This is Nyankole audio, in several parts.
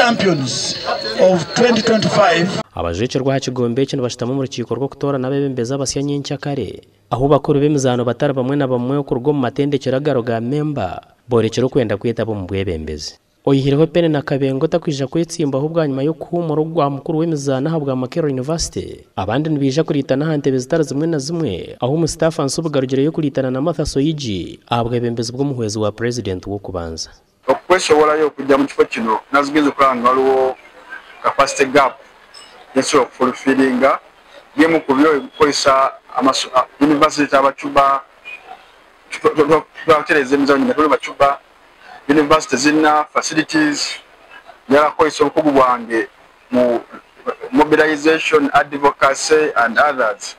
Champions of 2025. Abajwekyerwa aha kigombe eki nibashutama omu rukiiko rw'okutoorana abeebembezi abasya nyencakare, ahu bakuru b'emizaano batari bamwe na bamwe okuruga omu matendekyero agaro ga memba boorekire okwenda kwetaba omu bwebembezi. Oyihireho Penina Kabenga otakwija kwetsimbaho bwanyima y'okuhuumura ogwa mukuru w'emizaano ahabwa Makerere University, abandi nibaija kuriitana aha ntebe zitari zimwe na zimwe ahu Mustafa Nsubuga arugireyo kuriitana na Martha Soigi ahabwebembezi bw'omuhwezi wa Purezidenti w'okubanza. Okwesobolayo okujja mu kifo kino nazigenze okulaba nga waliwo capacity gap gyensobola okufulfilinga byemu ku byo kukozesa university abacuba twakutereeza emizanyo nga tuli bacuba university zirina facilities njagala kukozesa obukugu bwange mu mobilization, advocacy and others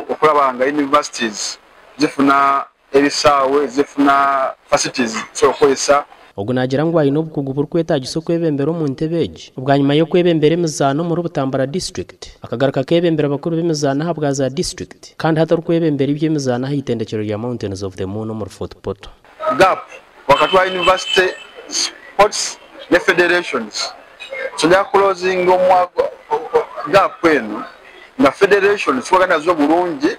okulaba nga universities zifuna ebisaawe zifuna facilities zisobola okukozesa. Ogu naagira ngu aine obukugu burikwetaagisa okwebembera omu ntebe egi bwanyima y'okwebembera emizaano omuri Butambala disiturikiti, akagaruka akeebembera bakuru b'emizaano ahabwa za disiturikiti kandi hati orikwebembera eby'emizaano aha itendekyero rya Mountains of the Moon omuri Fort Portal. Gap wakati wa University Sports ne Federations so nja kuclosinga gap eno nga Federations tukwatagana nazo burungi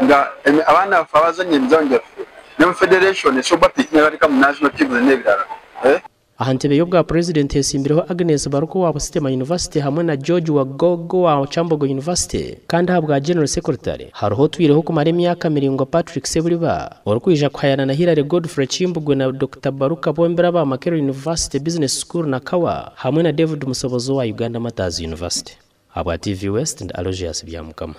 nga abaana baffe abazanya emizanyo gyaffe ne mu federation esobola okubapikinga nebateeka mu national teams n'ebirala. Aha ntebe y'obwa Purezidenti hesimbireho Agnes Baruku owa Busitema University hamwe na George Wagogo owa Kyambogo University kandi ahabwa General Secretary hariho otwireho kumara emyaka miraingwa Patrick Ssebuliba orikwija kuhayana na Hillary Godfrey Kimbugwe na Dokita Baruka bombire aba Makerere University Business School Nakawa hamwe na David Musobozi owa Uganda Martyrs University. Ahabwa TV West ndi Aloysius Byamukama.